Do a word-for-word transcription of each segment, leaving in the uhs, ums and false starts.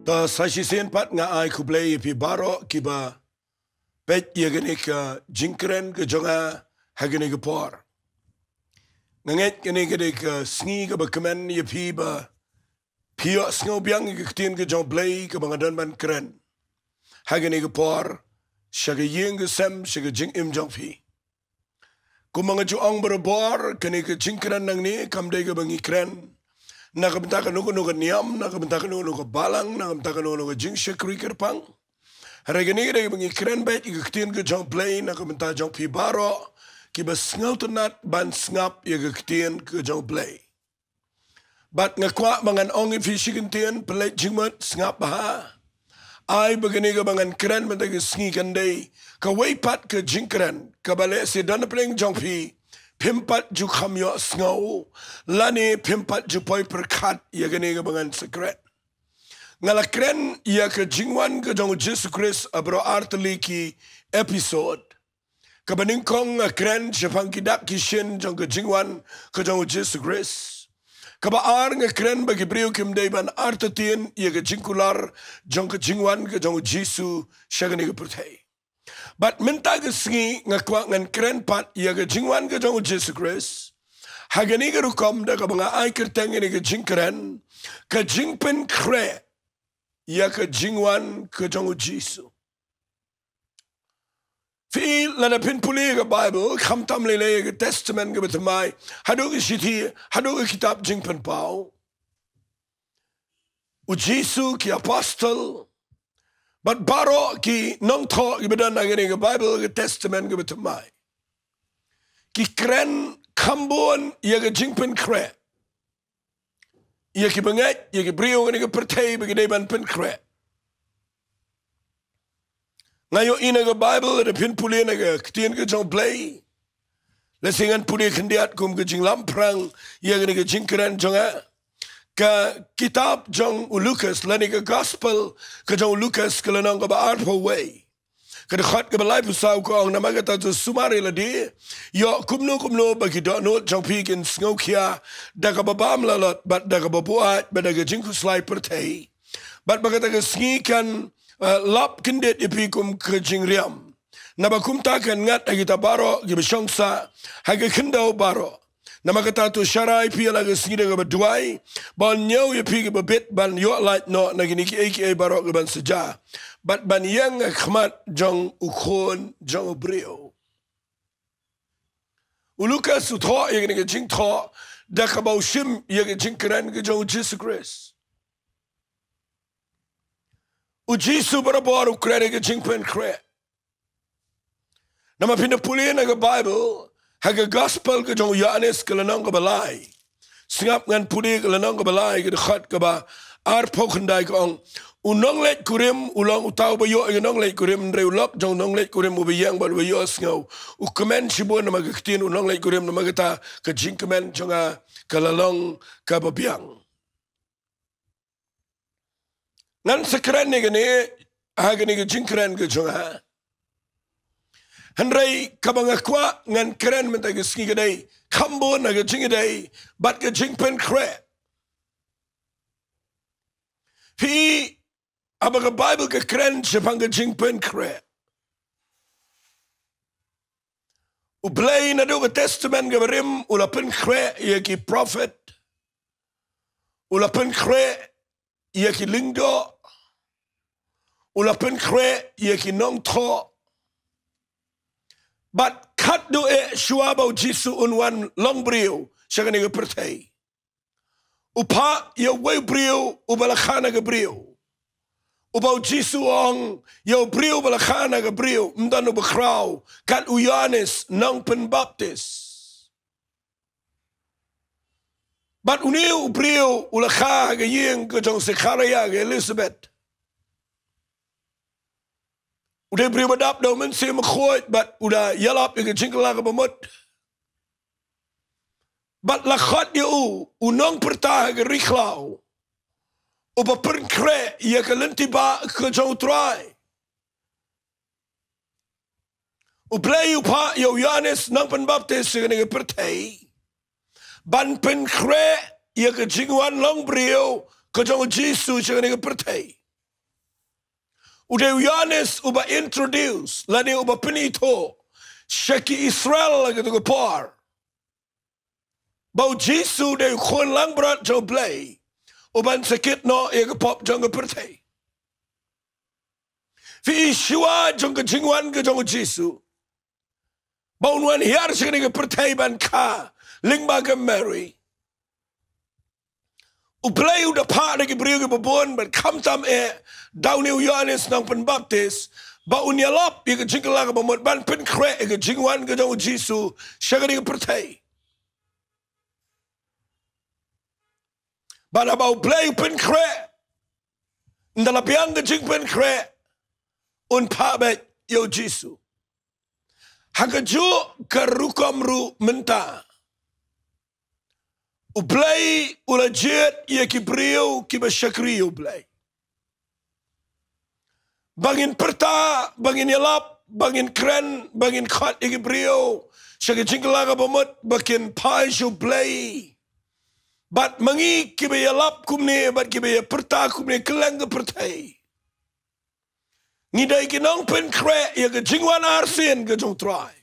Sa shisien pat nga ai khublei ïa phi baroh kiba peit ïa kane ka jingkren ka jong nga ha kane ka por. Nga ngeit kane ka dei ka sngi kaba kmen ïa phi ba phi ïohsngew biang ïa ka ktien ka jong U Blei kaba nga don ban kren ha kane ka por sha ka ïing ka sem, sha ka jingim jong phi. Kumba nga ju ong barabor, kane ka jingkren nangne kam dei kaba ngi kren na ka bynta kano kano ka niam, na ka bynta kano kano ka balang, na ka bynta kano kano ka jingshakri kyrpang. Hynrei kane ka dei kaba ngi kren beit ïa ka ktien ka jong U Blei na ka bynta jong phi baroh kiba sngewtynnat ban sngap ïa ka ktien ka jong U Blei. Bad nga kwah ba ngan ong ïa phi shi kyntien, pynleit jingmut, sngap bha. Ai ba kane kaba ngan kren mynta ka sngi kan dei kawei pat ka jingkren kaba lehse don hapdeng jong phi phim pat ju kham ïohsngew lane phim pat ju poi pyrkhat ïa kane kaba ngan sa kren. Nga la kren ïa ka jingwan ka jong U Jisu Khrist ha baroh artylli ki episode. Kaba nyngkong nga kren shaphang ki dak ki shin jong ka jingwan ka jong U Jisu Khrist. Kaba ar nga kren ba ki briew kim dei ban artatien ïa ka jingkular jong ka jingwan ka jong U Jisu sha kane ka pyrthei. Bad mynta ka sngi nga kwah ngan kren pat ïa ka jingwan ka jong U Jisu Khrist ha kane ka rukom da kaba nga ai kyrteng ïa kane ka jingkren, ka jingpynkhreh ïa ka jingwan ka jong U Jisu. Phi lada phin pule ïa ka Baibl, khamtam lei lei ïa ka Testament kaba thymmai haduh ka shithi, haduh ka kitab Jingpynpaw, U Jisu, ki apostol bad baroh ki nongthoh kiba don ha kane ka Baibl, ka Testament kaba thymmai, ki kren kham bun ïa ka jingpynkhreh ïa kiba ngeit, ïa ki briew kane ka pyrthei ba ki dei ban pynkhreh. Nga ïohi na ka Baibl, lada phin pule na ka ktien ka jong U Blei, lehse ngan pule khyndiat kum ka jinglam phrang ïa kane ka jingkren jong nga. Ka kitab jong u Lukas lane ka Gospel ka jong u Lukas ka lynnong kaba arphew wei, ka dkhot kaba laiphew saw ka ong, namar kata to sumar ïa lade, ïoh kumno kumno ba ki dohnud jong phi kin sngewkhia da kaba bam lalot bad da kaba buaid bad da ka jingkhuslai pyrthei, bad ba kata ka sngi kan, eh, lap kyndit ïa phi kum ka jingriam. Naba kumta kan ngat ha kita baroh kiba shong sah ha ka khyndew baroh. Namar kata to sharai phi ïa la ka sngi da kaba duwai, ban ñiew ïa phi kiba bit ban ïoh lait noh na kine kiei kiei baroh kiban sa jia, bad ban ïeng ha khmat jong U Khun jong u briew. U Lukas u thoh ïa kane ka jingthoh da kaba u shim ïa ka jingkren ka jong U Jisu Khrist. U Jisu barabor u kren ïa ka jingpynkhreh. Namar phin da pule na ka Baibl, ha ka Gospel ka jong u Ïoannis ka lynnong kaba lai. Sngap ngan pule ka lynnong kaba lai, ka dkhot kaba arphew khyndai, ka ong, u nongleit kurim u long uta uba ïoh ïa ka nongleit kurim, hynrei u lok jong u nongleit kurim uba ïeng bad uba ïohsngew, u kmen shibun namar ka ktien u nongleit kurim, namar kata ka jingkmen jong nga ka la long kaba biang. Ngan sa kren ïa kane ha kane ka jingkren ka jong nga. Hynrei kaba nga kwah ngan kren mynta ka sngi ka dei kham bun ha ka jingïadei bad ka jingpynkhreh. Phi, haba ka Baibl ka kren shaphang ka jingpynkhreh, U Blei naduh ka Testament kaba rim u la pynkhreh ïa ki prophet, u la pynkhreh ïa ki lyngdoh, u la pynkhreh ïa ki nongthoh. Bad khadduh eh shuwa ba U Jisu un wan long briew sha kane ka pyrthei, u phah ïa uwei u briew uba la kha na ka briew. Uba U Jisu u ong ïa u briew uba la kha na ka briew, ym don uba khraw kat u Ïoannis nongpynbaptis. Bad une u briew u la kha ha ka ïing ka jong u Sekharaïa, ka Elizabeth. U dei u briew ba dap da u Mynsiem Bakhuid bad u da ïalap ïa ka jingkylla kaba mut. Bad la khot ïa u, u nongpyrta ha ka ri khlaw, uba pynkhreh ïa ka lynti bah ka jong U Trai. U Blei u phah ïa u Ïoannis nongpynbaptis sha kane ka pyrthei ban pynkhreh ïa ka jingwan long briew ka jong U Jisu sha kane ka pyrthei. U dei u Ïoannis uba introduce, lane uba pynithuh sha ki Israel ha kato ka por, ba u Jisu u dei u khun langbrot jong U Blei, uban sa kit noh ïa ka pop jong ka pyrthei. Phi i shuwa jong ka jingwan ka jong u Jisu, ba un wan hiar sha kane ka pyrthei ban kha lyngba ka Mary, U Blei u da phah da ki briew kiba bun, bad khamtam eh da une u Ïoannis Nongpynbaptis, ba un ïalap ïa ka jingkylla kaba mut, ban pynkhreh ïa ka jingwan ka jong u Jisu sha kane ka pyrthei. Bad haba U Blei u pynkhreh, ynda la biang ka jingpynkhreh, un phah beit ïa u Jisu. Ha kajuh ka rukom ruh mynta, U Blei u la jied ïa ki briew kiba shakri ïa U Blei, ba ngin pyrta, ba ngin ïalap, ba ngin kren, ba ngin khot ïa ki briew sha ka jingkylla kaba mut, ba kin phai sha U Blei. Bad ma ngi kiba ïalap kumne bad kiba ïapyrta kumne kylleng ka pyrthei, ngi dei ki nongpynkhreh ïa ka jingwan arsien ka jong U Trai,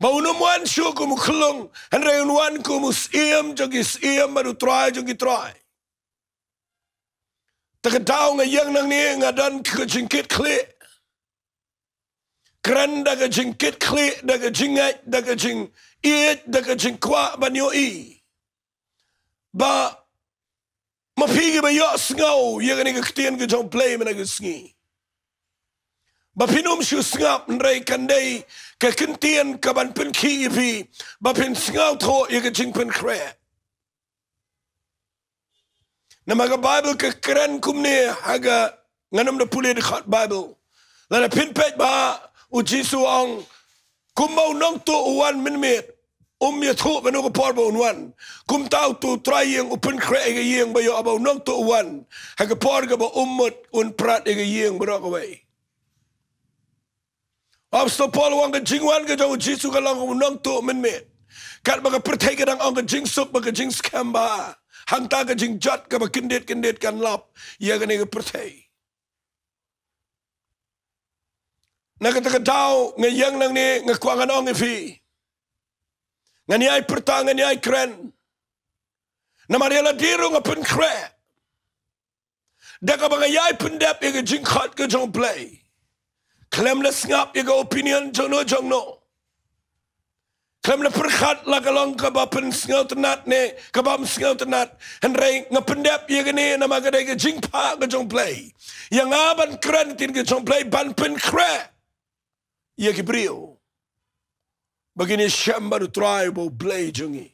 ba un ym wan shuh kum u khyllung, hynrei un wan kum u Syiem jong ki syiem bad U Trai jong ki trai. Te ka daw nga ïeng nangne, nga don ka jingkitkhlieh. Kren da ka jingkitkhlieh, da ka jingngeit, da ka jingïeit, da ka jingkwah ban ïohi ba ma phi kiba ïohsngew ïa kane ka ktien ka jong U Blei mynta ka sngi, ba phin ym shu sngap, hynrei kan dei ka ktien kaban pynkhih ïa phi ba phin sngewthuh ïa ka jingpynkhreh. Namar ka Baibl ka kren kumne, ha ka, ngan ym da pule dkhot Baibl. Lada phin peit ba u Jisu u ong, kumba u nongtuh u wan mynmiet, um ïathuh kano ka por ba un wan. Kumta uto u trai ïing u pynkhreh ïa ka ïing, ba ïoh haba u nongtuh u wan, ha ka por kaba um mut un prat ïa ka ïing baroh kawei. Apostol Paul u ong ka jingwan ka jong u Jisu ka long kum u nongtuh mynmiet. Katba ka pyrthei ka dang ong ka jingsuk bad ka jingskhem bha, hangta ka jingjot kaba kyndit kyndit kan lap ïa kane ka pyrthei. Na kata ka daw nga ïeng nangne, nga kwah ngan ong ïa phi, ngan ïai pyrta, ngan ïai kren. Namar ïa lade ruh nga pynkhreh da kaba nga ïai pyndep ïa ka jingkhot ka jong U Blei, khlem la sngap ïa ka opinion jongno jongno, khlem la pyrkhat la ka long kaba pynsngewtynnat ne kaba ym sngewtynnat. Hynrei nga pyndep ïa kane namar ka dei ka jingphah ka jong U Blei ïa nga ban kren ktien ka jong U Blei, ban pynkhreh ïa ki briew ba kin ïashem bad U Trai uba U Blei jong ngi.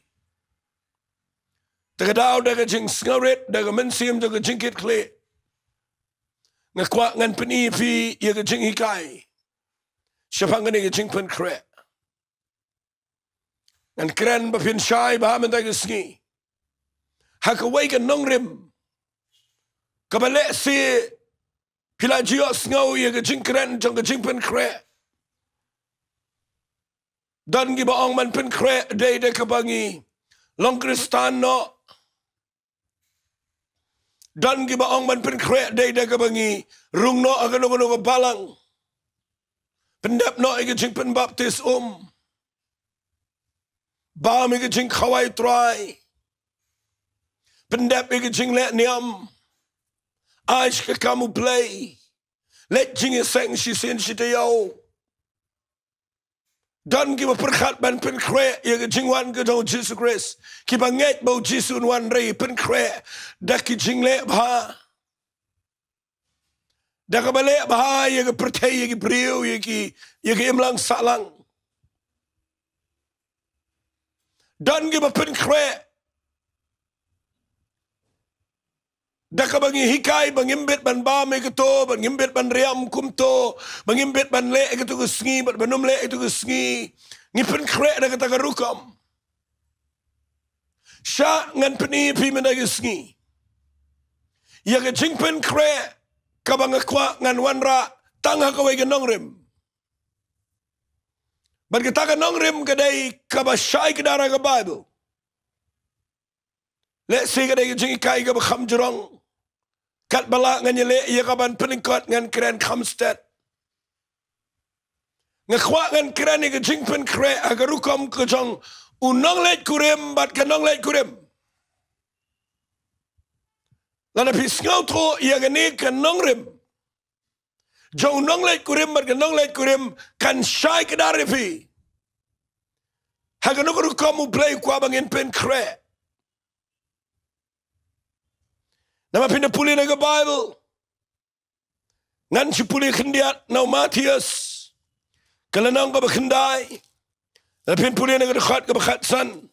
Te ka daw da ka jingsngewrit, da ka mynsiem jong ka jingkitkhlieh, nga kwah ngan pyni ïa phi ïa ka jinghikai shaphang kane ka jingpynkhreh. Ngan kren ba phin shai bha mynta ka sngi ha kawei ka nongrim kaba lehse phi la ju ïohsngew ïa ka jingkren jong ka jingpynkhreh. Don kiba ong ban pynkhreh dei da kaba ngi long Khristan noh. Don kiba ong ban pynkhreh dei da kaba ngi rung noh ha kano kano ka balang, pyndep noh ïa ka jingpynbaptis um, bam ïa ka jingkhawai U Trai, pyndep ïa ka jingleh niam, ai sha ka kam U Blei, leit jingïaseng shisien shi taïew. Don kiba pyrkhat ban pynkhreh ïa ka jingwan ka jong u Jisu Khrist, kiba ngeit ba u Jisu un wan, hynrei pynkhreh da ki jingleh bha, da kaba leh bha ïa ka pyrthei, ïa ki briew, ïa ki, ïa ki imlang sahlang. Don kiba pynkhreh da kaba ngi hikai ba ngim bit ban bam ïa kato, ba ngim bit ban riam kumto, ba ngim bit ban leh ïa kato ka sngi, bad ban ym leh ïa kato ka sngi. Ngi pynkhreh da kata ka rukom. Shah ngan pyni ïa phi mynta ka sngi ïa ka jingpynkhreh kaba nga kwah ngan wanrah tang ha kawei ka nongrim. Bad kata ka nongrim ka dei kaba shai kdar ha ka Baibl. Lehse ka dei ka jinghikai kaba kham jrong, Katba lah ngan ïaleh ïa ka ban pynlyngkot, ngan kren kham stet. Nga kwah ngan kren ïa ka jingpynkhreh ha ka rukom ka jong u nongleit kurim bad ka nongleit kurim. Lada phi sngewthuh ïa kane ka nongrim jong u nongleit kurim bad ka nongleit kurim, kan shai kdar ïa phi ha kano ka rukom U Blei u kwah ba ngin pynkhreh. Namar phin da pule na ka Baibl, ngan shu pule khyndiat na u Mathaios, ka lynnong kaba khyndai. Lada phin pule na ka dkhot kaba khatsan,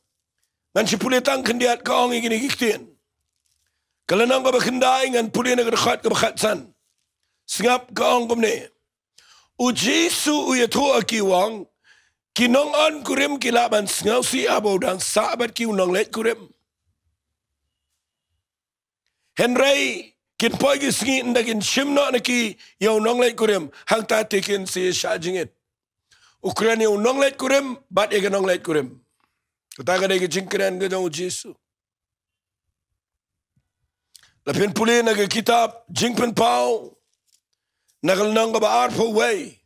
ngan shu pule tang khyndiat, ka ong ïa kine ki ktien. Ka lynnong kaba khyndai, ngan pule na ka dkhot kaba khatsan. Sngap, ka ong kumne: U Jisu u ïathuh ha ki, u ong, ki nongon kurim ki lah ban sngewsih haba u dang sah bad ki u nongleit kurim. Hynrei kin poi ki sngi ynda kin shim noh na ki ïa u nongleit kurim, hangta te kin sa ïashah jingit. U kren ïa u nongleit kurim bad ïa ka nongleit kurim. Kata ka dei ka jingkren ka jong u Jisu. Lada phin pule na ka kitab Jingpynpaw, na ka lynnong kaba arphew wei,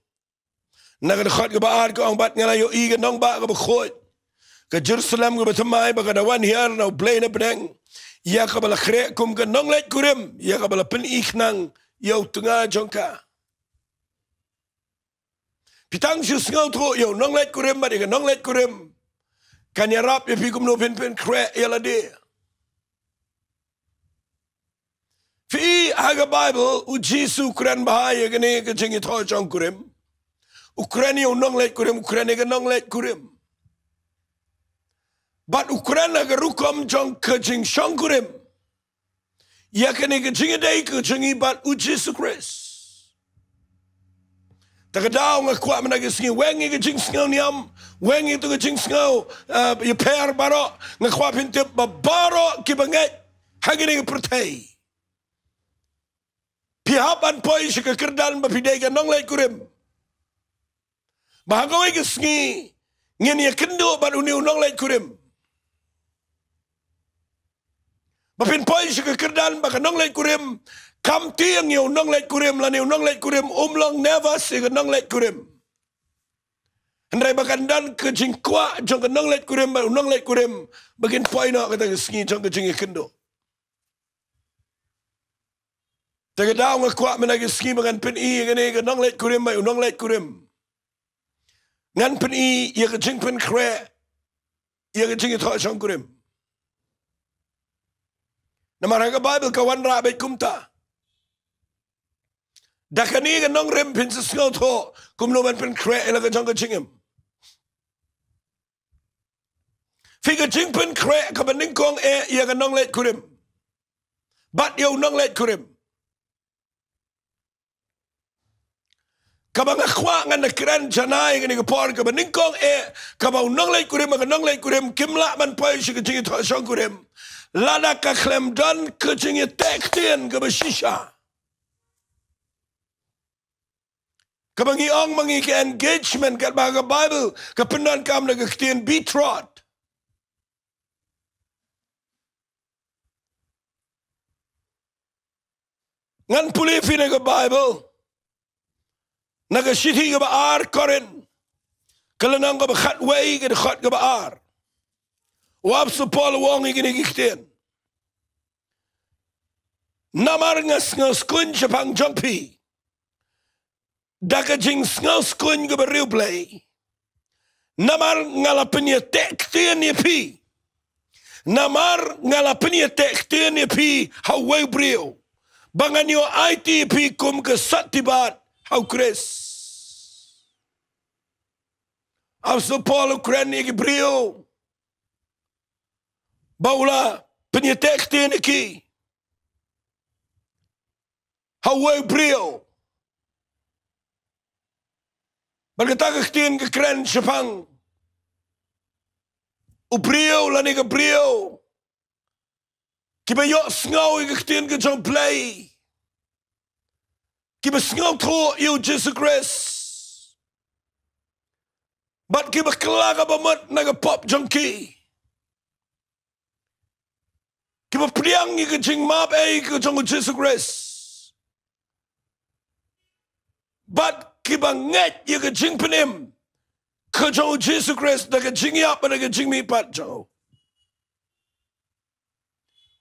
na ka dkhot kaba ar, ka ong: Bad nga la ïohi ka nongbah kaba khuid, ka Jerusalem kaba thymmai, ba ka da wan hiar na U Blei na bneng, ïa kaba la khreh kum ka nongleit kurim, ïa kaba la pyni khnang ïa u tnga jong ka. Phi tang shu sngewthuh ïa u nongleit kurim bad ïa ka nongleit kurim, kan ïarap ïa phi kumno phin pynkhreh ïa lade. Phi i ha ka Baibl, u Jisu u kren bha ïa kane ka jingïathoh shongkurim. U kren ïa u nongleit kurim, u kren ïa ka nongleit kurim. Bad u kren ha ka rukom jong ka jingshongkurim ïa kane ka jingïadei ka jong ngi bad u Jisu Khrist. Te ka daw nga kwah mynta ka sngi, weng ïa ka jingsngew niam, weng ïa ka jingsngew, eh, ïapher baroh, nga kwah phin tip ba baroh kiba ngeit ha kane ka pyrthei, phi hap ban poi sha ka kyrdan ba phi dei ka nongleit kurim. Ba ha kawei ka sngi ngin ïakynduh bad une u nongleit kurim. Ba phin poi sha ka kyrdan ba ka nongleit kurim kam tieng ïa u nongleit kurim, lane u nongleit kurim um long nervous ïa ka nongleit kurim. Hynrei ba kan don ka jingkwah jong ka nongleit kurim bad u nongleit kurim ba kin poi noh ha kata ka sngi jong ka jingïakynduh. Te ka daw nga kwah mynta ka sngi ba ngan pyni ïa kane ka nongleit kurim bad u nongleit kurim. Ngan pyni ïa ka jingpynkhreh ïa ka jingïathoh shongkurim. Namar ha ka Baibl ka wanrah beit kumta. Da kane ka nongrim phin sa sngewthuh kumno ban pynkhreh ïa la ka jong ka jingim. Phi, ka jingpynkhreh kaba nyngkong eh ïa ka nongleit kurim bad ïa u nongleit kurim. Kaba nga kwah ngan da kren janai kane ka por, kaba nyngkong eh, kaba u nongleit kurim, ka nongleit kurim kim lah ban poi sha ka jingïathoh shongkurim lada ka khlem don ka jingïateh ktien kaba shisha. Kaba ngi ong ma ngi ka engagement, katba ka Baibl ka pyndonkam da ka ktien betrothed. Ngan pule phi na ka Baibl, na ka shithi kaba ar Korinth, ka lynnong kaba khatwei, ka dkhot kaba ar. U Apostol Paul u ong ïa kine ki ktien: Namar nga sngewskun shaphang jong phi da ka jingsngewskun kaba riewblei. Namar nga la pynïateh ktien ïa phi. Namar nga la pynïateh ktien ïa phi ha uwei u briew, ba ngan ïoh aiti ïa phi kum ka sotti bat ha u Khrist. Apostol Paul u kren ïa ki briew ba u la pynïateh ktien ïa ki ha uwei u briew. Bad kata ka ktien ka kren shaphang u briew lane ka briew kiba ïohsngew ïa ka ktien ka jong U Blei, kiba sngewthuh ïa u Jisu Khrist, bad kiba kylla ka bamut na ka pop jong ki. Ki ba pdiang ïa ka jingmap ei ka jong u Jisu Khrist. Bad kiba ngeit ïa ka jingpynim ka jong u Jisu Khrist da ka jingïap bad da ka jingmihpat jong u.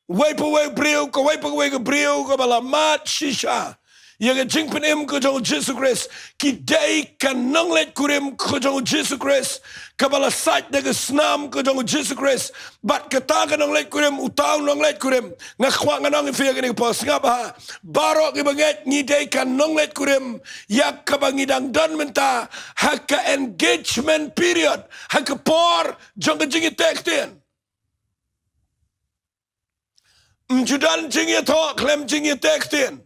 Wei pa wei u briew, kawei pa kawei ka briew kaba la mad shisha ïa ka jingpynim ka jong u Jisu Khrist, ki dei ka nongleit kurim ka jong u Jisu Khrist, kaba la sait da ka snam ka jong u Jisu Khrist. Bad kata ka nongleit kurim, uta u nongleit kurim, nga kwah ngan ong ïa phi ha kane ka por, sngap bha. Baroh kiba ngeit, ngi dei ka nongleit kurim ïa kaba ngi dang don mynta ha ka engagement period, ha ka por jong ka jingïateh ktien. Ym ju don jingïathoh khlem jingïateh ktien.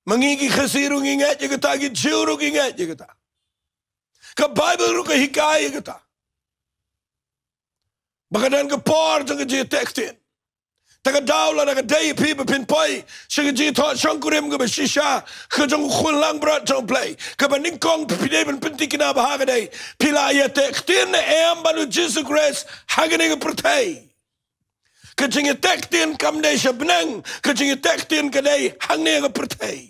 Ma ngi ki Khasi ruh ngi ngeit ïa kata, ki Jiw ruh ki ngeit ïa kata. Ka Baibl ruh ka hikai ïa kata, ba ka don ka por jong ka jingïateh ktien. Te ka daw lada ka dei ïa phi ba phin poi sha ka jingïathoh shongkurim kaba shisha ka jong u Khun Langbrot jong U Blei, kaba nyngkong phi dei ban pynthikna ba ha ka dei, phi la ïateh ktien ne em bad u Jisu Khrist ha kane ka pyrthei. Ka jingïateh ktien kam dei sha bneng, ka jingïateh ktien ka dei hangne ha ka pyrthei.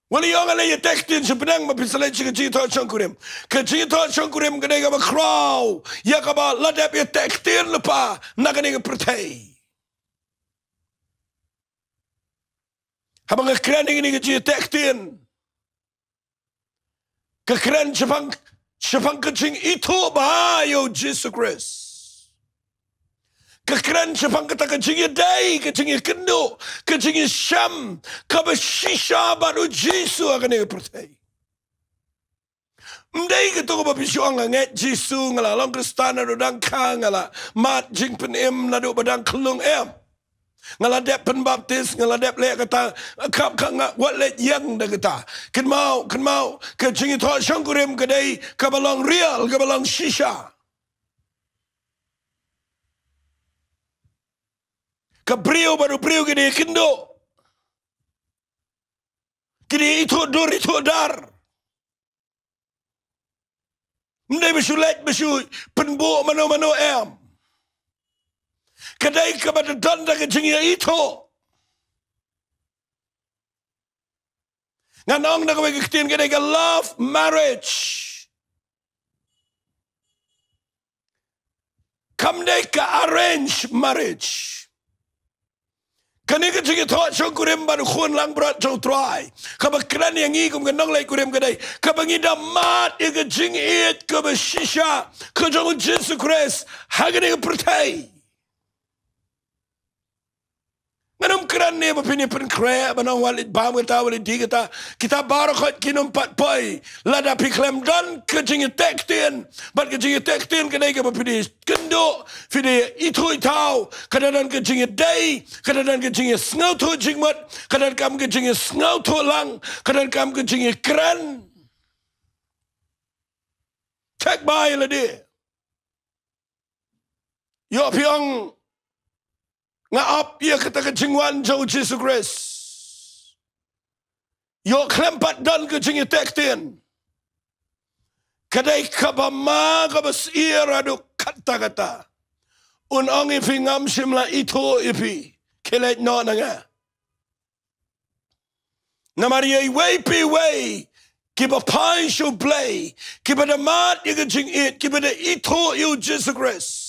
Wat ïa ong ale ïateh ktien sha bneng ma phi sa leit sha ka jingïathoh shongkurim. Ka jingïathoh shongkurim ka dei kaba khraw ïa kaba la dep ïateh ktien lypa na kane ka pyrthei. Haba nga kren ïa kane ka jingïateh ktien, ka kren shaphang, shaphang ka jingithuh bha ïa u Jisu Khrist. Ka kren shaphang kata ka jingïadei, ka jingïakynduh, ka jingïashem kaba shisha bad u Jisu ha kane ka pyrthei. Ym dei kato kaba phi shu ong nga ngeit Jisu, nga la long Khristan naduh dang kha, nga la mad jingpynim naduh ba dang khyllung, em. Nga la dep pynbaptis, nga la dep leh kata, khap kha nga wat leh ïeng da kata. Kynmaw, kynmaw, ka jingïathoh shongkurim ka dei kaba long real, kaba long shisha. Ka briew bad u briew ki dei kynduh, ki dei ithuh dur ithuh dar. Ym dei ba shu leit ba shu pynbun mano mano, em. Ka dei kaba da don da ka jingïaithuh. Ngan ong da kawei ka ktien, ka dei ka love marriage. Kam dei ka arranged marriage. Kane ka jingïathoh shongkurim bad u Khun Langbrot jong U Trai, kaba kren ïa ngi kum ka nongleit kurim ka dei kaba ngi da mad ïa ka jingïeit kaba shisha ka jong u Jisu Khrist ha kane ka pyrthei. Ngan ym kren ne ba phin ïa pynkhreh ban ong wat leit bam kata, wat leit dih kata. Kita baroh khoit kin ym pat poi lada phi khlem don ka jingïateh ktien. Bad ka jingïateh ktien ka dei kaba phi dei kynduh, phi dei ithuh ithaw, ka da don ka jingïadei, ka da don ka jingïasngewthuh jingmut, ka donkam ka jingïasngewthuh lang, ka donkam ka jingïakren. Check bai lade. Ïoh phi ong nga ap ïa kata ka jingwan jong u Jisu Khrist. Ïoh khlem pat don ka jingïateh ktien, ka dei kaba ma kaba syier haduh katta katta. Un ong ïa phi ngam shym la ithuh ïa phi, khie leit noh na nga. Namar ïa iwei pa iwei kiba phai sha U Blei, kiba da mad ïa ka jingïeit, kiba da ithuh ïa u Jisu Khrist,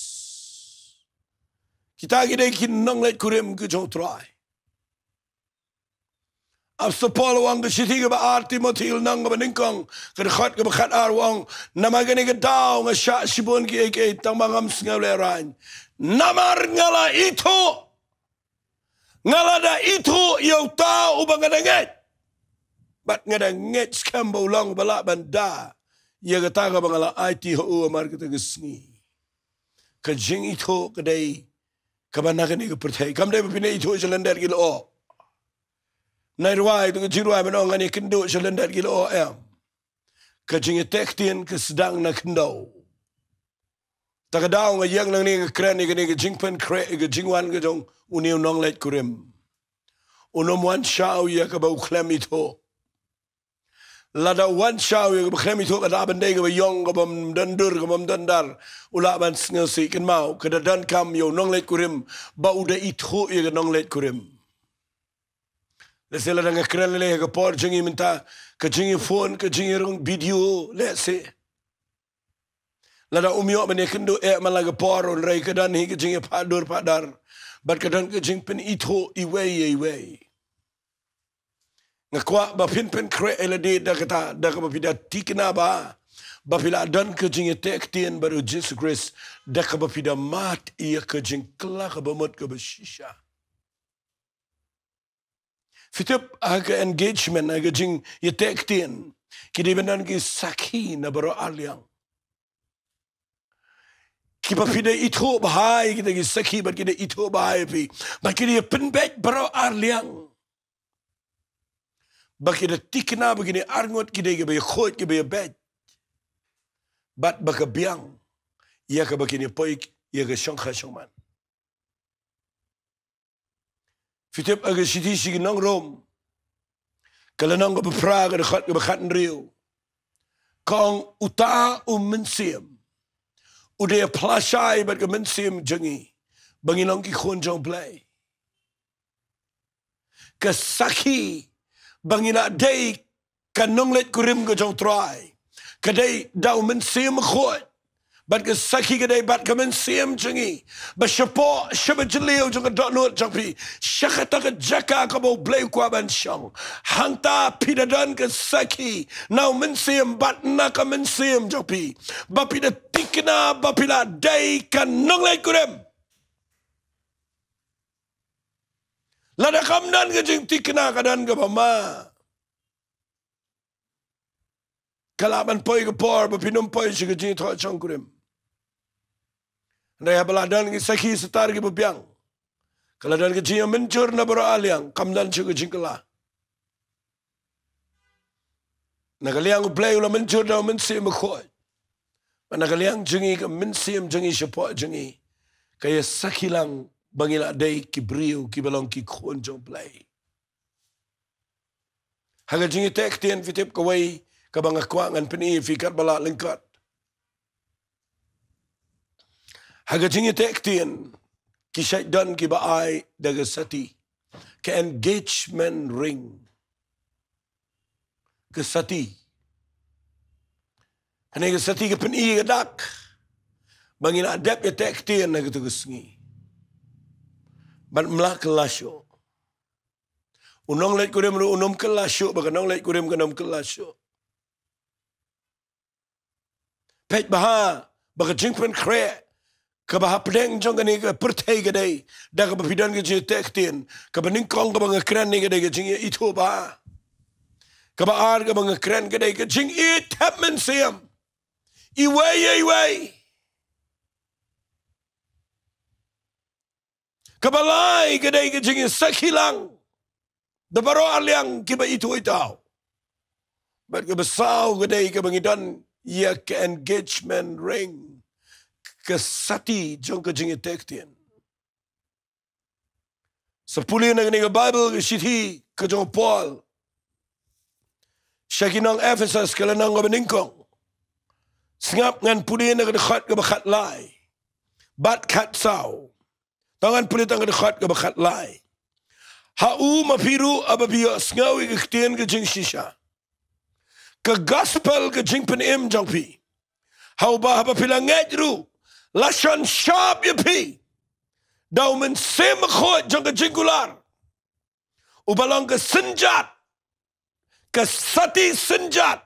kita ki dei ki nongleit kurim ka jong U Trai. Apostol Paul u ong ka shithi kaba ar Timothi lynnong kaba nyngkong, ka dkhot kaba khatar u ong, namar kane ka daw nga shah shibun kiei kiei tang ba ngam sngew lehraiñ. Namar nga la ithuh, nga la da ithuh ïa uta uba nga da ngeit. Bad nga da ngeit skhem ba u long uba lah ban da ïa kata kaba nga la aiti ha u hamar kata ka sngi. Ka jingithuh ka dei kaba na kane ka pyrthei. Kam dei ba phin ithuh sha lyndet ki lyoh. Nai rwai tu ka jingrwai ban ong ngan ïakynduh sha lyndet ki lyoh, em. Ka jingïateh ktien ka sdang na khyndew. Ta ka daw nga ïeng nangne nga kren ïa kane ka jingpynkhreh ïa ka jingwan ka jong une u nongleit kurim. Un ym wan shaw ïa kaba u khlem ithuh. Lada u wan shaw ïa kaba khlem ithuh, ka da ban dei kaba ïong, kaba ym don dur, kaba ym don dar, u lah ban sngewsih. Kynmaw, ka da donkam ïa u nongleit kurim ba u da ithuh ïa ka nongleit kurim. Lehse lada nga kren lei lei ha ka por jong ngi mynta, ka jingïaphone, ka jingïarung video, lehse lada um ïoh ban ïakynduh eh man la ka por, hynrei ka don hi ka jingïaphah dur phah dar bad ka don ka jingpynithuh iwei ïa iwei. Nga kwah ba phin pynkhreh ïa lade da kata, da kaba phi da tikna ba, ba phi la don ka jingïateh ktien bad u Jisu Khrist, da kaba phi da mad ïa ka jingkylla kaba mut kaba shisha. Phi tip, ha ka engagement, ha ka jingïateh ktien, ki dei ban don ki sakhi na baroh ar liang. Kiba phi da ithuh bha ïa kita ki sakhi, bad ki da ithuh bha ïa phi, bad ki da pynbeit baroh ar liang. Ba ki da tikna ba kine arngut ki dei kiba ïakhuid, kiba ïabeit, bad ba ka biang ïa kaba kine poi ïa ka shongkha shongman. Phi tip, ha ka shithi sha ki nong Rom, ka lynnong kaba phra, ka dkhot kaba khathynriew, ka ong, uta u Mynsiem u dei u pynlashai bad ka mynsiem jong ngi ba ngi long ki khun jong U Blei. Ka sakhi ba ngi la dei ka nongleit kurim ka jong U Trai, ka dei da u Mynsiem Bakhuid. Bad ka sakhi ka dei bad ka mynsiem jong ngi. Ba shapoh, shaba jylliew jong ka dohnud jong phi, sha kata ka jaka kaba U Blei u kwah ban shong, hangta phi da don ka sakhi na u Mynsiem bad na ka mynsiem jong phi, ba phi da tikna ba phi la dei ka nongleit kurim. Lada kam don ka jingtikna, ka don kaba ma, ka lah ban poi ka por ba phin ym poi sha ka jingthoh shongkurim. Hynrei haba la don ki sakhi star kiba biang, ka la don ka jingïamynjur na baroh ar liang, kam don shuh ka jingkylla. Na ka liang U Blei u la mynjur da u Mynsiem Bakhuid, bad na ka liang jong ngi, ka mynsiem jong ngi shapoh jong ngi, ka ïasakhi lang ba ngi la dei ki briew kiba long ki khun jong U Blei. Ha ka jingïateh ktien, phi tip, kawei kaba nga kwah ngan pyni ïa phi katba lah lyngkot. Ha ka jingïateh ktien, ki shait don kiba ai da ka sati, ka engagement ring. Ka sati. Kane ka sati ka pyni ka dak ba ngi la dep ïateh ktien ha katu ka sngi. Bad ym lah kylla shuh. U nongleit kurim ruh un ym kylla shuh ba ka nongleit kurim kan ym kylla shuh. Peit bha ba ka jingpynkhreh kaba hapdeng jong kane ka pyrthei ka dei da kaba phi don ka jingïateh ktien. Kaba nyngkong kaba nga kren ne ka dei ka jingïaithuhbha. Kaba ar kaba nga kren ka dei ka jingïeit thep mynsiem iwei ïa iwei. Kaba lai ka dei ka jingïasakhi lang da baroh ar liang kiba ithuh ithaw. Bad kaba saw ka dei kaba ngi don ïa ka engagement ring, ka sati jong ka jingïateh ktien. Sa pule na kane ka Baibl, ka shithi ka jong u Paul sha ki nong Ephesus, ka lynnong kaba nyngkong. Sngap, ngan pule na ka dkhot kaba khatlai bad khatsaw. To ngan pule tang ka dkhot kaba khatlai. Ha u ma phi ruh haba phi ïohsngew ïa ka ktien ka jingshisha, ka gospel ka jingpynim jong phi, ha uba haba phi la ngeit ruh, la shon shop ïa phi da u Mynsiem Bakhuid jong ka jingkular, uba long ka synjat, ka sati synjat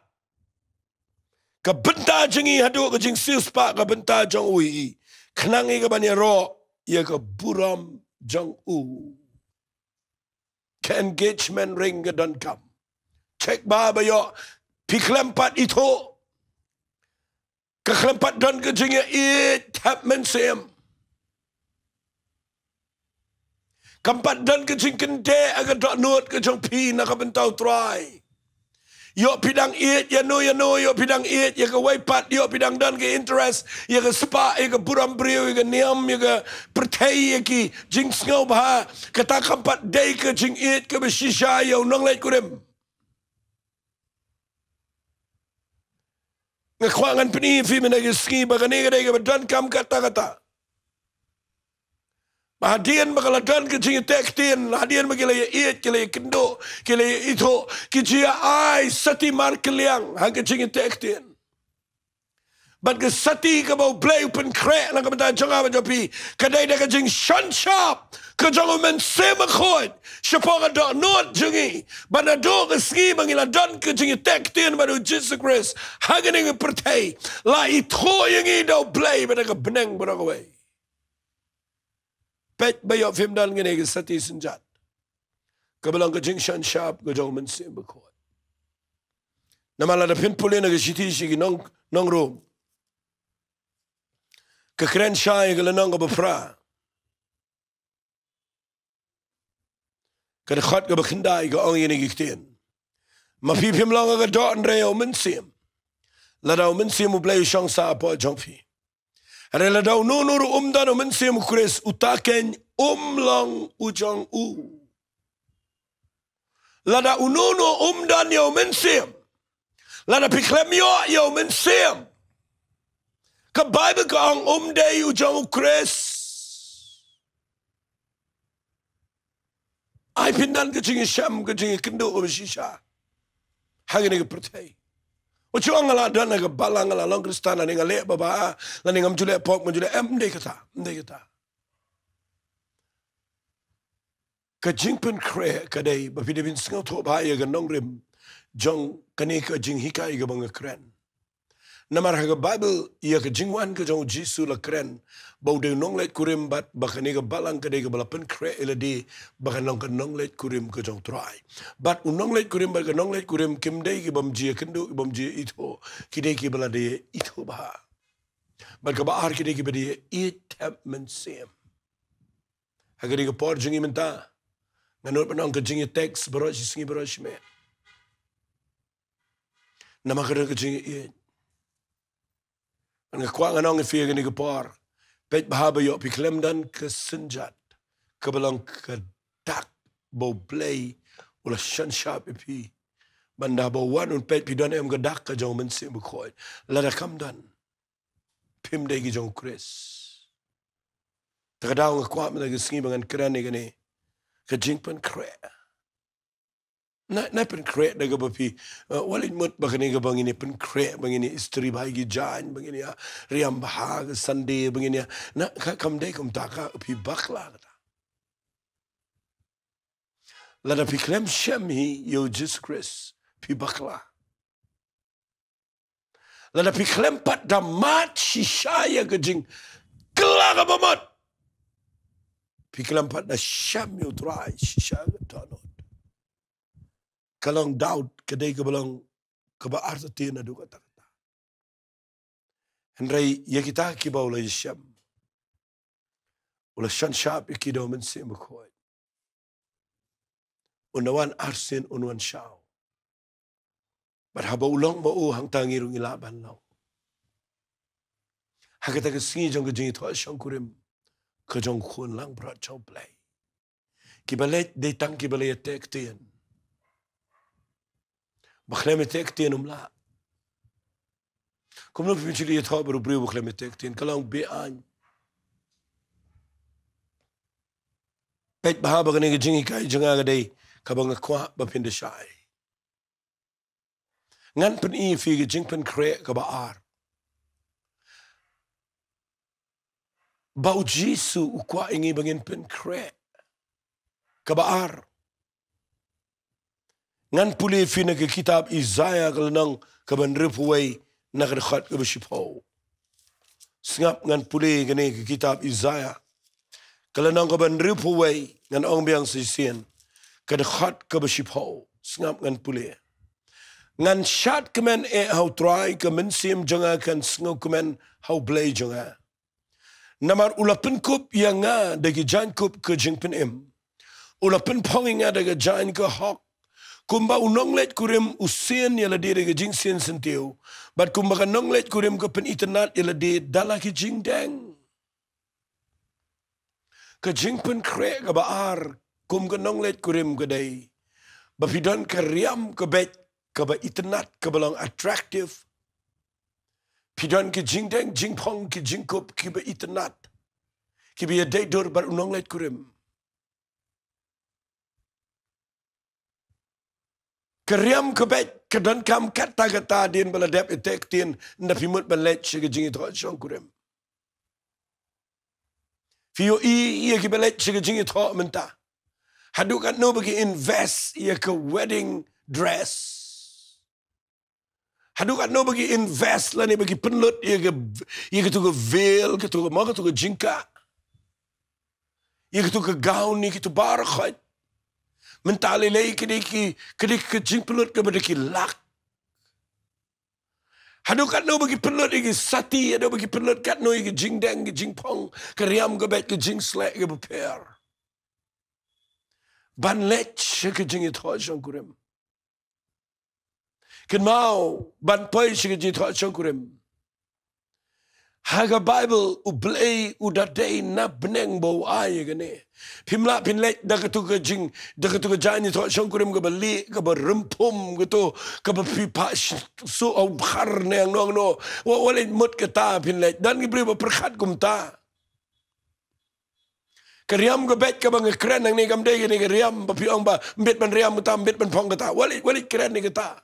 ka bynta jong ngi haduh ka jingsiewspah ka bynta jong u hi, khnang ïa kaban ïaroh ïa ka burom jong u. Ka engagement ring ka donkam. Check bha ba ïoh phi khlem pat ithuh. Ka khlem pat don ka jingïaieit thep mynsiem. Kam pat don ka jingkyndit ha ka dohnud ka jong phi na ka bynta u Trai. Ïoh phi dang ïeit ïa no ïa no, ïoh phi dang ïeit ïa kawei pat, ïoh phi dang don ka interest ïa ka spah, ïa ka burom briew, ïa ka niam, ïa ka pyrthei, ïa ki jingsngewbha. Kata kam pat dei ka jingïeit kaba shisha ïa u nongleit kurim. Nga kwah ngan pyni ïa phi mynta ka sngi ba kane ka dei kaba donkam katta katta. Ba hadien ba ka la don ka jingïateh ktien, hadien ba ki la ïaieit, ki la ïakynduh, ki la ïaithuh, ki ju ïa ai sati markylliang ha ka jingïateh ktien. Bad ka sati kaba U Blei u pynkhreh na ka bynta jong nga bad jong phi, ka dei da ka jingsngewsynshar ka jong U Mynsiem Bakhuid shaphang ka dohnud jong ngi. Bad naduh ka sngi ba ngi la don ka jingïateh ktien bad U Jisu Khrist ha kane ka pyrthei, la ithuh ïa ngi da U Blei bad da ka bneng baroh kawei. Peit ba ïoh phim don kane ka sati synjat kaba long ka jingsngewsynshar ka jong U Mynsiem Bakhuid. Namar lada phin pule na ka shithi sha ki nong, nong Rom, ka kren shai ka lynnong kaba phra, ka dkhot kaba khyndai ka ong ïa kine ki ktien: Ma phi phim long ha ka doh hynrei ha U Mynsiem, lada U Mynsiem U Blei u shong sah hapoh jong phi. Hynrei lada uno uno ruh um don U Mynsiem U Khrist, uta keiñ um long u jong u. Lada uno uno um don ïa U Mynsiem, lada phi khlem ïoh ïa U Mynsiem, ka Baibl ka ong um dei u jong U Khrist. Ai phin don ka jingïashem, ka jingïakynduh kaba shisha ha kane ka pyrthei. Wat shu ong nga la don ha ka balang, nga la long Khristan, lane nga leh babha, lane ngam ju leh pop, ngam ju leh, em, ym dei kata, ym dei kata. Ka jingpynkhreh ka dei ba phi dei ban sngewthuh bha ïa ka nongrim jong kane ka jinghikai kaba nga kren. Namar ha ka Baibl, ïa ka jingwan ka jong U Jisu la kren ba u dei u nongleit kurim bad ba kane ka balang ka dei kaba la pynkhreh ïa lade ba kan long ka nongleit kurim ka jong U Trai. Bad u nongleit kurim bad ka nongleit kurim kim dei ki bym ju ïakynduh, ki bym ju ïaithuh, ki dei kiba la dei ïaithuh bha. Bad kaba ar, ki dei kiba dei ïathep mynsiem. Ha kane ka por jong ngi mynta, nga nud ban ong ka jingïateh baroh shi sngi baroh shi miet. Namar ka don ka jingïaieit. Nga kwah ngan ong ïa phi ha kane ka por, peit bha ba ïoh phi khlem don ka synjat kaba long ka dak ba U Blei u la shon shap ïa phi. Ban da ba u wan un peit phi don em ka dak ka jong U Mynsiem Bakhuid. Lada kam don, phim dei ki jong U Khrist. Te ka daw nga kwah mynta ka sngi ba ngan kren ïa kane ka jingpynkhreh. Na, na pynkhreh da kaba phi, eh, wat leit mut ba kane kaba ngin ïa pynkhreh, ba ngin ïa istri bha ïa ki jaiñ, ba ngin ïa riam bha ha ka Sunday, ba ngin ïa, na, ka, kam dei kumta, ka phi bakla kata. Lada phi khlem shem hi ïa U Jisu Khrist, phi bakla. Lada phi khlem pat da mad shisha ïa ka jingkylla kaba mut, phi khlem pat da shem ïa U Trai shisha ka dohnud, ka long doubt, ka dei kaba long kaba artatien naduh katta katta. Hynrei ïa kita kiba u la ïashem, u la shon shap ïa ki da U Mynsiem Bakhuid. Un da wan arsien, un wan shaw. Bad haba u long ma u, hangta ngi ruh ngi lah ban long. Ha kata ka sngi jong ka jingïathoh shongkurim ka jong u Khun Langbrot jong U Blei, kiba leit dei tang kiba la ïateh ktien. Ba khlem ïateh ktien um lah. Kumno phi ju ïathoh bad u briew ba khlem ïateh ktien? Ka long be-aiñ. Peit bha ba kane ka jinghikai jong nga ka dei kaba nga kwah ba phin da shai. Ngan pyni ïa phi ka jingpynkhreh kaba ar. Ba U Jisu u kwah ïa ngi ba ngin pynkhreh. Kaba ar, ngan pule ïa phi na ka kitab Isaïah ka lynnong kaba hynriewphew wei na ka dkhot kaba shiphew. Sngap, ngan pule kane ka kitab Isaïah ka lynnong kaba hynriewphew wei, ngan ong biang shisien, ka dkhot kaba shiphew. Sngap, ngan pule. Ngan shad kmen eh ha U Trai, ka mynsiem jong nga kan sngewkmen ha U Blei jong nga. Namar u la pynkup ïa nga da ki jaiñkup ka jingpynim, u la pynphong ïa nga da ka jaiñ ka hok. Kumba u nongleit kurim u sien ïa lade da ka jingsien syntiew, bad kumba ka nongleit kurim ka pynitynnad ïa lade da la ki jingdeng. Ka jingpynkhreh kaba ar kum ka nongleit kurim ka dei ba phi don ka riam ka beit kaba itynnad, kaba long attractive. Phi don ki jingdeng jingphong, ki jingkup kiba itynnad, kiba ïadei dur bad u nongleit kurim. Ka riam ka beit ka donkam katta katta hadien ba la dep ïa ka ktien, ynda phi mut ban leit sha ka jingïathoh shongkurim. Phi ïohi ïa kiba leit sha ka jingïathoh mynta, haduh katno ba ki invest ïa ka wedding dress. Haduh katno ba ki invest lane ba ki pynlut ïa ka, ïa katu ka veil, katu ka, mo, katu ka jingkah, ïa katu ka gown, ïa katu baroh khoit. Mynta lei lei ka dei ki, ka dei ka jingpynlut kaba da ki lak. Haduh katno ba ki pynlut ïa ki sati, haduh ba ki pynlut katno ïa ki jingdeng, ki jingphong, ka riam ka beit, ka jingsleh kaba pher, ban leit sha ka jingïathoh shongkurim. Kynmaw, ban poi sha ka jingïathoh shongkurim, ha ka Baibl U Blei u da dei na bneng ba u ai ïa kane. Phim lah phin leit da katu ka jing, da katu ka jingïathoh shongkurim kaba lieh, kaba rymphum, katu kaba phi pah sh-, suh ha u bhar ne hangno hangno. Wat, wat leit mut kata phin leit. Don ki briew ba pyrkhat kumta. Ka riam ka beit kaba nga kren hangne kam dei kane ka riam ba phi ong ba ym bit ban riam kata, ym bit ban phong kata. Wat leit, wat leit kren ïa kata.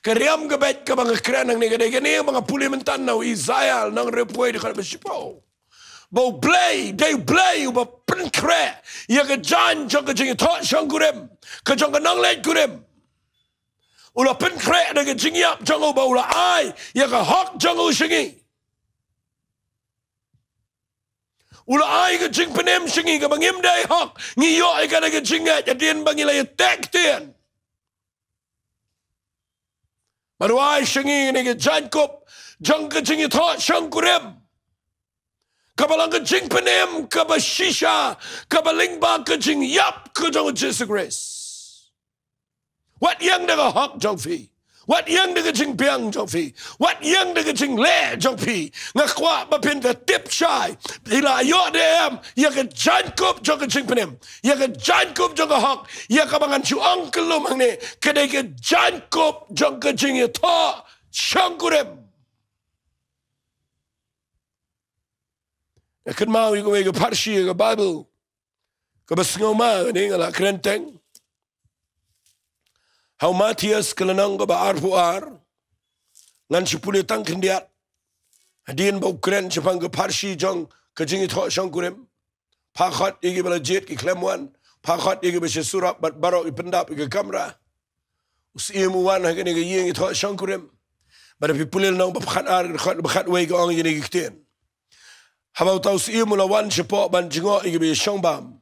Ka riam ka beit kaba nga kren hangne ka dei kane ba nga pule mynta na u Isaïah lynnong hynriewphew wei, dkhot ba shiphew, ba U Blei, dei U Blei uba pynkhreh ïa ka jaiñ jong ka jingïathoh shongkurim, ka jong ka nongleit kurim. U la pynkhreh da ka jingïap jong u ba u la ai ïa ka hok jong u sha ngi. U la ai ka jingpynim sha ngi kaba ngim dei hok, ngi ïoh ïa ka da ka jingngeit hadien ba ngi la ïateh ktien. Bad u ai sha ngi kane ka jaiñkup jong ka jingïathoh shongkurim, kaba long ka jingpynim kaba shisha, kaba lyngba ka jingïap ka jong U Jisu Khrist. Wat ïeng da ka hok jong phi. Wat ïeng da ka jingbiang jong phi. Wat ïeng da ka jingleh jong phi. Nga kwah ba phin da tip shai. Phi la ïoh da em ïa ka jaiñkup jong ka jingpynim, ïa ka jaiñkup jong ka hok, ïa kaba ngan shu ong kyllum hangne, ka dei ka jaiñkup jong ka jingïathoh shongkurim. Nga kynmaw ïa kawei ka pharshi ha ka Baibl kaba sngewma kane, nga la kren teng. Ha u Mathaios ka lynnong kaba arphew ar, ngan shu pule tang khyndiat. Hadien ba u kren shaphang ka pharshi jong ka jingïathoh shongkurim. Phah khot ïa kiba la jied ki khlem wan. Phah khot ïa kiba sha surok bad baroh ki pyndap ïa ka kamra. U syiem u wan ha kane ka ïing ïathoh shongkurim. Bad phi pule lynnong ba khatar, dkhot ba khatwei, ka ong ïa kine ki ktien: Haba uta u syiem u la wan shapoh ban jngoh ïa kiba ïashong bam,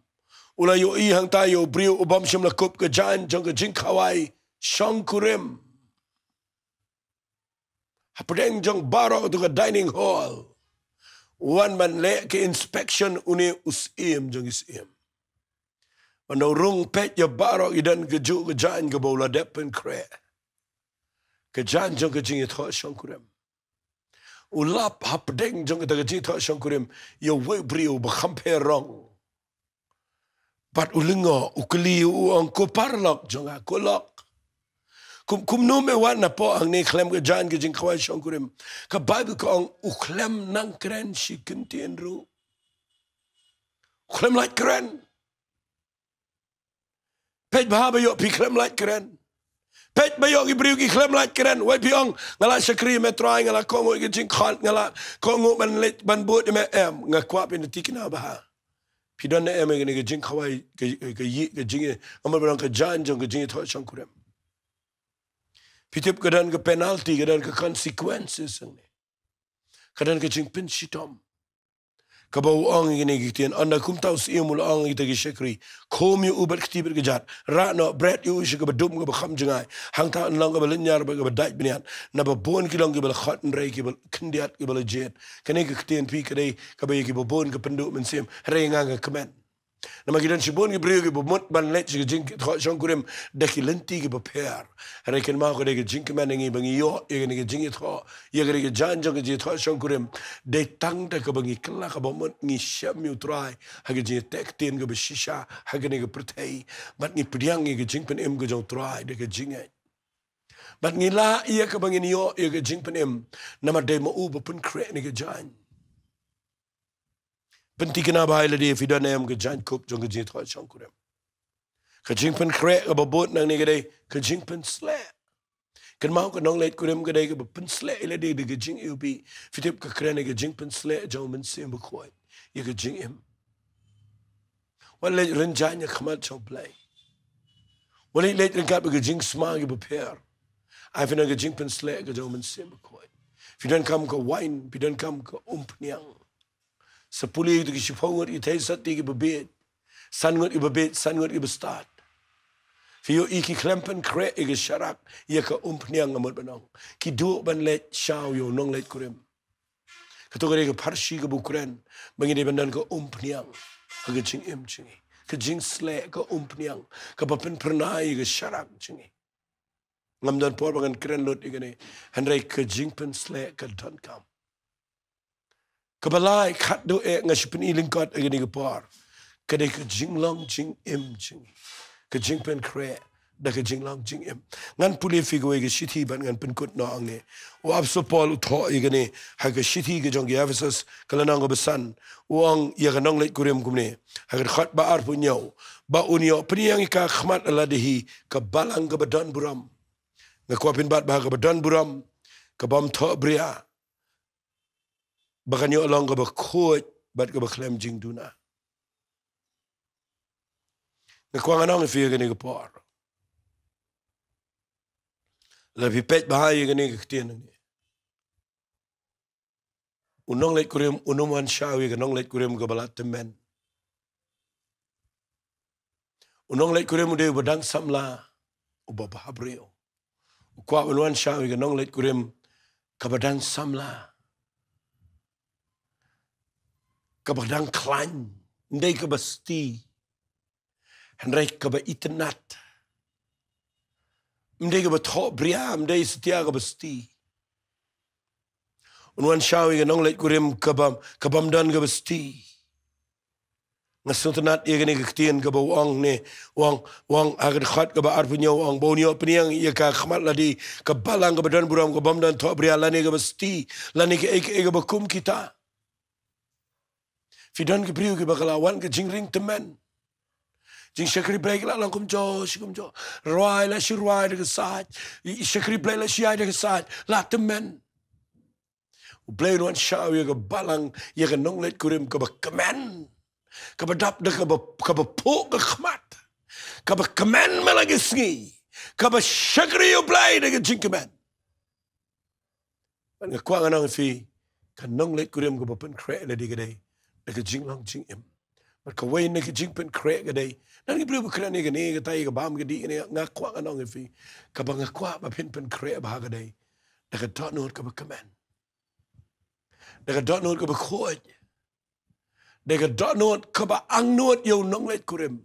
u la ïohi hangta ïa u briew u bym shym la kup ka jaiñ jong ka jingkhawai shongkurim. Hapdeng jong baroh katu ka dining hall, u wan ban leh ka inspection une u syiem jong ki syiem. Ban da rung peit ïa baroh, ki don kajuh ka jaiñ kaba u la dep pynkhreh, ka jaiñ jong ka jingïathoh shongkurim. U lap hapdeng jong kata ka jingïathoh shongkurim ïa uwei u briew ba kham pher rong. Bad u lyngngoh, u kylli, u ong, "Ko paralok jong nga, ko lok, kum, kumno me wan hapoh hangne khlem ka jaiñ ka jingkhawai shongkurim?" Ka Baibl ka ong u khlem nang kren shi kyntien ruh. U khlem lait kren. Peit bha ba ïoh phi khlem lait kren. Peit ba ïoh ki briew ki khlem lait kren. Wei phi ong, "Nga la shakri ïa me Trai, nga la kohnguh ïa ka jingkhot, nga la kohnguh ban leit ban bud ïa me." Em, nga kwah phin da tikna bha. Phi don ne em ïa kane ka jingkhawai, ka, ka ïing, ka jing, nga mut ba long ka jaiñ jong ka jingïathoh shongkurim? Phi tip ka don ka penalty, ka don ka consequences hangne. Ka don ka jingpynshitom. Kaba u ong ïa kine ki ktien, ynda kumta u syiem u la ong ïa kita ki shakri, "Khum ïa u bad kti bad kjat, rah noh bret ïa u sha kaba dum kaba kham jngai. Hangta yn long kaba lynñiar bad kaba dait bniat. Naba bun ki long kiba la khot, hynrei kiba khyndiat kiba la jied." Kane ka ktien phi ka dei kaba ïa kiba bun ka pynduh mynsiem, hynrei nga nga kmen. Namar ki don shibun ki briew kiba mut ban leit sha ka jingïathoh shongkurim da ki lynti kiba pher. Hynrei kynmaw, ka dei ka jingkmen ïa ngi ba ngi ïoh ïa kane ka jingïathoh, ïa kane ka jaiñ jong ka jingïathoh shongkurim, dei tang da kaba ngi kylla, kaba mut ngi shem ïa u Trai ha ka jingïateh ktien kaba shisha ha kane ka pyrthei, bad ngi pdiang ïa ka jingpynim ka jong u Trai da ka jingngeit. Bad ngi lah ïa kaba ngin ïoh ïa ka jingpynim namar dei ma u ba pynkhreh ïa ka jaiñ. Pynthikna bha ïa lade, phi don em ka jaiñkup jong ka jingthoh shongkurim. Ka jingpynkhreh kaba bud nangne ka dei ka jingpynsleh. Kynmaw, ka nongleit kurim ka dei kaba pynsleh ïa lade da ka jingiwbih. Phi tip, ka kren ïa ka jingpynsleh jong u Mynsiem Bakhuid ïa ka jingim. Wat leit rynjang ha khmat jong U Blei. Wat leit leit ryngkat bad ka jingsma kiba pher. Ai, phi don ka jingpynsleh ka jong u Mynsiem Bakhuid. Phi donkam ka wain, phi donkam ka umphniang. Sa pule ïa ki shiphew ngut ki theisotti kiba bieit, san ngut kiba bieit, san ngut kiba stad. Phi ïohi ki khlem pynkhreh ïa ka sharak, ïa ka umphniang, nga mut ban ong ki duh ban leit shaw ïa u nongleit kurim. Kato ka dei ka pharshi kaba u kren ba ngi dei ban don ka umphniang ha ka jingim jong ngi. Ka jingsleh ka umphniang kaba pynphyrnai ïa ka sharak jong ngi. Ngam don por ba ngan kren lut ïa kane, hynrei ka jingpynsleh ka donkam. Kaba lai, khatduh eh nga shu pyni lyngkot ïa kane ka por, ka dei ka jinglong jingim jong ngi. Ka jingpynkhreh da ka jinglong jingim. Ngan pule ïa phi kawei ka shithi bad ngan pynkut noh hangne. U Apostol Paul u thoh ïa kane ha ka shithi ka jong ki Ephesus, ka lynnong kaba san. U ong ïa ka nongleit kurim kumne ha ka dkhot ba arphew hynñiew, ba un ïoh pynïeng ïa ka ha khmat lade hi ka balang kaba don burom. Nga kwah phin bat ba ha kaba don burom, kabym thohbria, ba kan ïoh long kaba khuid bad kaba khlem jingduna. Nga kwah ngan ong ïa phi ïa kane ka por, lada phi peit bha ïa kane ka ktien hangne, u nongleit kurim un ym wan shaw ïa ka nongleit kurim kaba la tymmen. U nongleit kurim u dei uba dang samla, uba bhabriew. U kwah ban wan shaw ïa ka nongleit kurim kaba dang samla, kaba dang khlaiñ, ym dei kaba sti, hynrei kaba itynnad. Ym dei kaba thohbria, ym dei satia kaba sti. Un wan shaw ïa ka nongleit kurim kaba, kabym don kaba sti. Nga sngewtynnad ïa kane ka ktien kaba u ong ne, u ong, u ong ha ka dkhot kaba arphew hynñiew, u ong ba un ïoh pynïeng ïa ka ha khmat lade, ka balang kaba don burom, kabym don thohbria lane kaba sti lane kaei kaei kaba kum kita. Phi don ki briew kiba ka la wan ka jingring tymmen. Jingshakri Blei ki la long kumjuh shi kumjuh. Rwai la shu rwai da ka sait, shakri Blei la shu ïai da ka sait, la tymmen. U Blei un wan shaw ïa ka balang, ïa ka nongleit kurim kaba kmen, kaba dap da kaba, kaba phuh ka khmat, kaba kmen man la ka sngi, kaba shakri ïa U Blei da ka jingkmen. Bad nga kwah ngan ong ïa phi, ka nongleit kurim kaba pynkhreh ïa lade ka dei da ka jinglong jingim. Bad kawei na ka jingpynkhreh ka dei, don ki briew ba kren ïa kane, kata ïa ka bam ka dih kane, nga kwah ngan ong ïa phi, kaba nga kwah ba phin pynkhreh bha ka dei da ka dohnud kaba kmen, da ka dohnud kaba khuid, da ka dohnud kaba angnud ïa u nongleit kurim.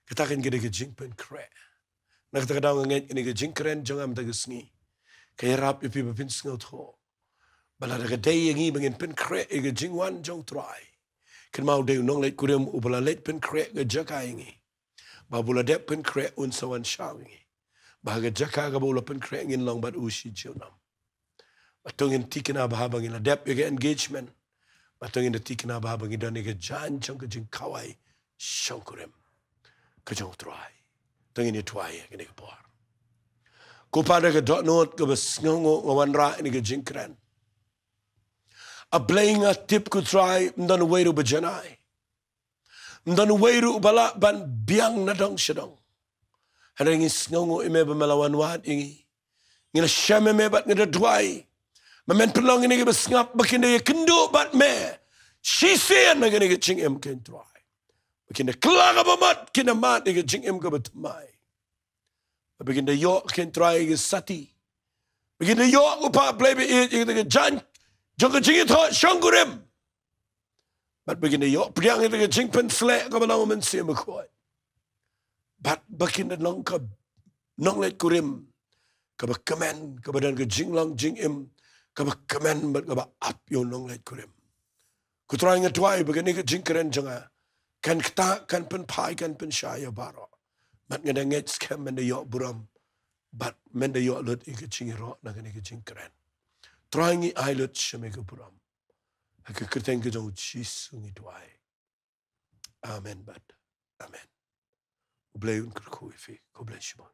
Kata kan ka dei ka jingpynkhreh. Na kata ka daw nga ngeit kane ka jingkren jong nga mynta ka sngi ka ïarap ïa phi ba phin sngewthuh ba lada ka dei ïa ngi ba ngin pynkhreh ïa ka jingwan jong U Trai, kynmaw, dei u nongleit kurim uba la leit pynkhreh ka jaka ïa ngi. Ba haba u la dep pynkhreh un sa wan shaw ïa ngi, ba ha ka jaka kaba u la pynkhreh ngin long bad u shi junom. Ba to ngin thikna ba haba ngi la dep ïa ka engagement, ba to ngin da thikna ba haba ngi don ïa ka jaiñ jong ka jingkhawai shongkurim ka jong U Trai. To ngin ïa duwai ïa kane ka por. Ko Pa, da ka dohnud kaba sngewnguh nga wanrah ïa kane ka jingkren. A Blei, nga tip, ko Trai, ym don uwei ruh ba janai, ym don uwei ruh ba lah ban biang na dong sha dong. Hynrei ngi sngewnguh ïa me ba me la wan wad ïa ngi. Ngi la shem ïa me bad ngi da duwai ba men pynlong ïa ngi kiba sngap ba kin da ïakynduh bad me shisien ha kane ka jingim, ko Trai. Ba kin da kylla kaba mut, kin da mad ïa ka jingim kaba thymmai. Ba kin da ïoh, ko Trai, ïa ka sati. Ba kin da ïoh, ko Pa Blei ba ïeit, ïa ka jaiñ jong ka jingïathoh shongkurim. Bad ba kin da ïoh pdiang ïa ka jingpynsleh kaba long u Mynsiem Bakhuid. Bad ba kin da long ka nongleit kurim kaba kmen, kaba don ka jinglong jingim kaba kmen bad kaba ap ïa u nongleit kurim. Ko Trai, nga duwai ba kane ka jingkren jong nga kan ktah, kan pynphai, kan pynshai ïa baroh. Bad nga da ngeit skhem men da ïoh burom bad men da ïoh lut ïa ka jingïaroh na kane ka jingkren. Trai, ngi ai lut sha me ka burom. Ha ka kyrteng ka jong u Jisu ngi duwai. Amen bad amen. U Blei un kyrkhu ïa phi. Khublei shibun.